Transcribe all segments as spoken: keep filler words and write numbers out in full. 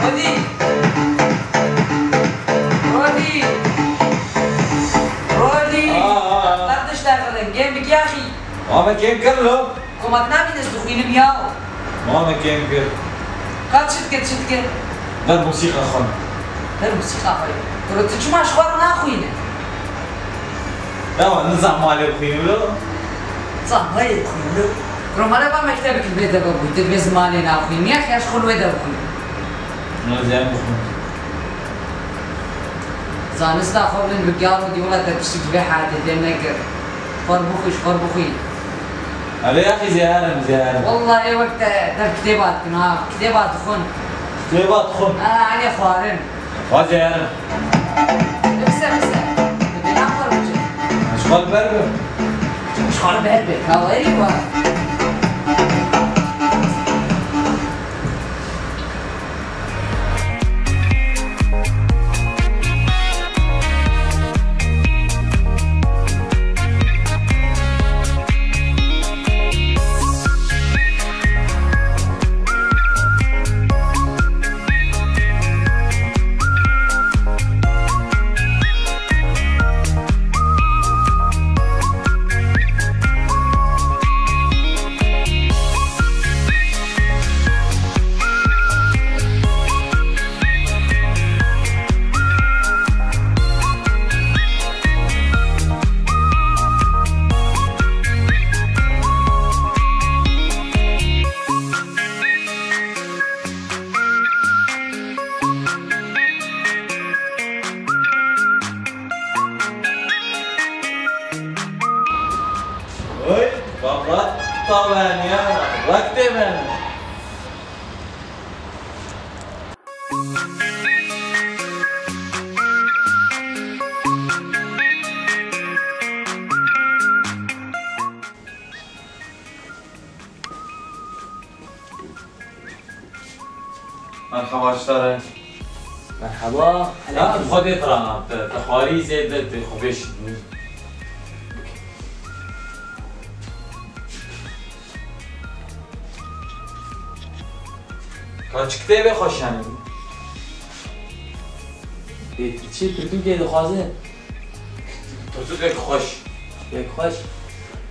Rodî! Rodî! Rodî! Aa, aa, aa. Lan tişt derxilin, kêm bik yaxî. Ava kêm kir lo. Koma tu nabîne ez dixwînim ya. Mame kêm kir. Ka çi dike, çi dike? Ver musîqa xwe. Ver musîqa xwe. Kuro tu çima ji xwe re naxwîne? Ewa, nizam malê bixwînim lo. Nizam malê bixwînim lo. Kuro mala va mektebek li vê deve bû. Tu divê zimanê naxwînî. Ya xêr ji xwe li wê de bixwînim. Ez ê bixwînim. Zanista xwe bilin bi garo dî wela te tiştî ji vê hayatê fêm nekir. Xwe bixwî, ji xwe bixwî. Erê yaxî zêherim, zêherim. Wallahî wek te dev kitêba dikin ha, kitêba dixwin. Kitêba dixwin? Ha, erê xwarin. Xwe zêherim. Bikse, bikse. Bi bêhna xwe biçin. Ji xwe li ber bim. Ji xwe li ber be. Ka wêrî wa. Oy, babrat tawen ya, wek tê ben. Merhaba, ji te re. Merhaba. Ha, bi Xwedê tirana, te, te xwarî zêde, te xwe vêşî. Ka çi kitêbê xweş hene? Ê, tu çi pirtûkê dixwaze? Pirtûkek xweş. Yek xweş.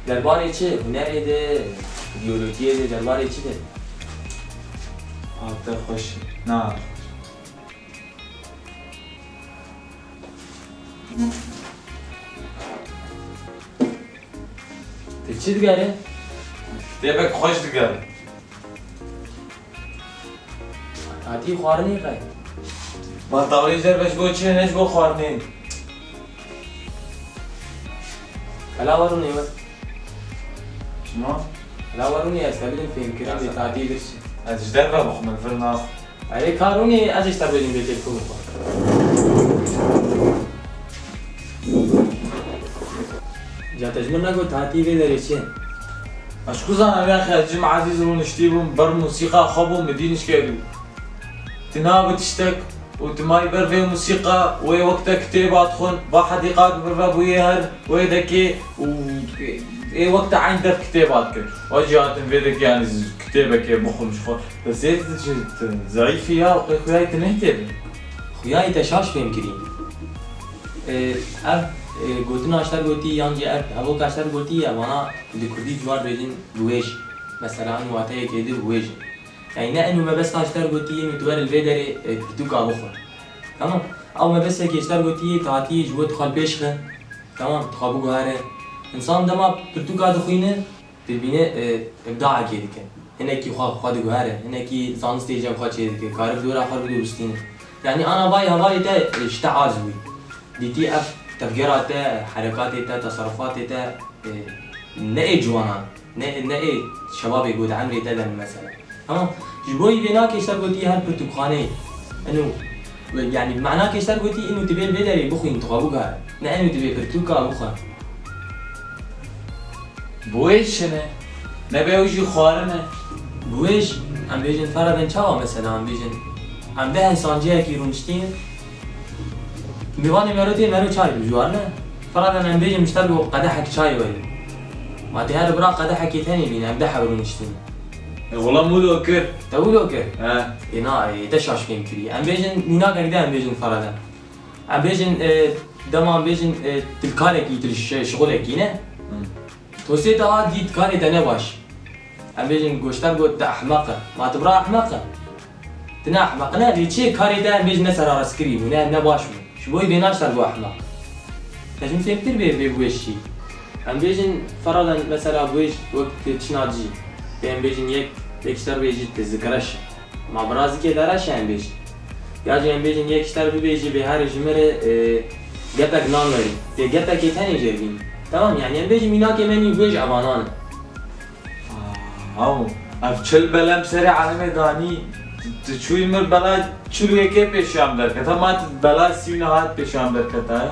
Derbarê çi? Hunerê de, biyolojiyê de, derbarê çi de? Hate xweş. Na. Tu çi digerî? Kitêbek xweş digerim. Tatî xwarinê qey? Ma tawlê zer be ji bo çi ne ji bo xwarinê? Hela we rûnê we. Çima? Hela we rûnê ez te bidim fêmkirin bê tatî vir çi. Ez ji derve bixwim, li vir naxwim. Erê ka rûnê ez ê ji te bêjim bê têkû bixwe. Ca te ji min negot tatî vê derê çi? Ez ku zanim ya xêr, cim Ezîz rûniştî bûm, ber musîqa xwe bûm, min dî nişkebû. Tu nabi tiştek û tu mayî ber vê musîqa, wê wek te kitêba dixwin, va hedîqak bi ve bûye her wê dekê û ê wek te eyn dev kitêba dikin. Wa jî hatin vê dekê, yanî kitêbekê bixwim ji xwe. Bes ê tu çi, tu zeîfî ya, qey xuyayê tu nehê tê bi. Xuyayê te şaş fêm kirî. Ê, ev, ê, gotina ji te re gotî, yan jî ev hevoka ji te re gotî ye, vana li kurdî ciwan bêjin biwêj. Mesela, ew wateyekê di biwêjin. Yanî ne enû mebesta ji te re gotî, enû tu were li vê derê, e, pirtûka bixwe. Tamam. Ew mebestekê ji te re gotî, tatî ji bo tu xwe li pêş xe. Tamam, tu xwe biguhere. Însan dema pirtûka dixwîne, dibîne, e, îbdaekê dike. Hinekî xwe, xwe diguhere, hinekî zanistê cem xwe çêdike, kare bi dora xwe bide bistîne. Yanî ana vay hevalê te, e, ji te aciz bû. Dîtî ev tevgera te, herekatê te, teserrufatê te, e, ne ê ciwanan, ne, ne ê şebabê ku di emrê te de ne mesela. Tamam. Ji bo yî vê nakê ji te gotî her pirtûkxaneyê. Eno, yanî bi mena kê ji te gotî, eno tu bê vê derê bixwîn, tu xwe bigare. Ne eno tu bê pirtûka bixwe. Bi wê çi ne? Nebe ew jî xwarin e. Bi wê jî, em bêjin, feraden çawa mesela, em bêjin, em deh însan cihekî rûniştîn, mêvanê mero tê, mero çay bû, ji wan ne? Feraden em bêjin, ji te go qedehek çay werî. Ma tê her bira qedehekê tenê bîne, em deh ew rûniştîn. E, wela mû do kir. Te wilo kir? He. Ê na, ê, te şaş fêm kirî. Em bêjin, mînakek de em bêjin feraden. Em bêjin, e, dema em bêjin, e, tu li karekî, tu li şi-, şixulekî ne? Tosê te hat dît karê te ne baş. Em bêjin, goşter got, te ehmeq e. Ma tu bira ehmeq e? Tu ne ehmeq ne, lê çi karê te em bêjin ne seraraskirî bû, ne, ne baş bû. Ji bo yî vê naşter got ehmeq. Te ji min fêmtir bê, bê bi wê şî. Em bêjin, feraden mesela bi wê wek tu çina cî. Tê em bêjin yek, yek ji te re bêjî tu zikreş e. Ma bira zikê de reş e em bêjin. Ya jî em bêjin yek ji te re bibêjî bê here ji min re, e, gepek nan werî. Tê gepekê tenê jê bînî. Tamam, yanî em bêjin mînakê me nî bi wê ji evanan e. Haw, ev çil belem serê alemê danî, tu çûyî mir bela çil û yekê pêşiya min derketa, ma tu bela sî û neh hat pêşiya min derketa ya.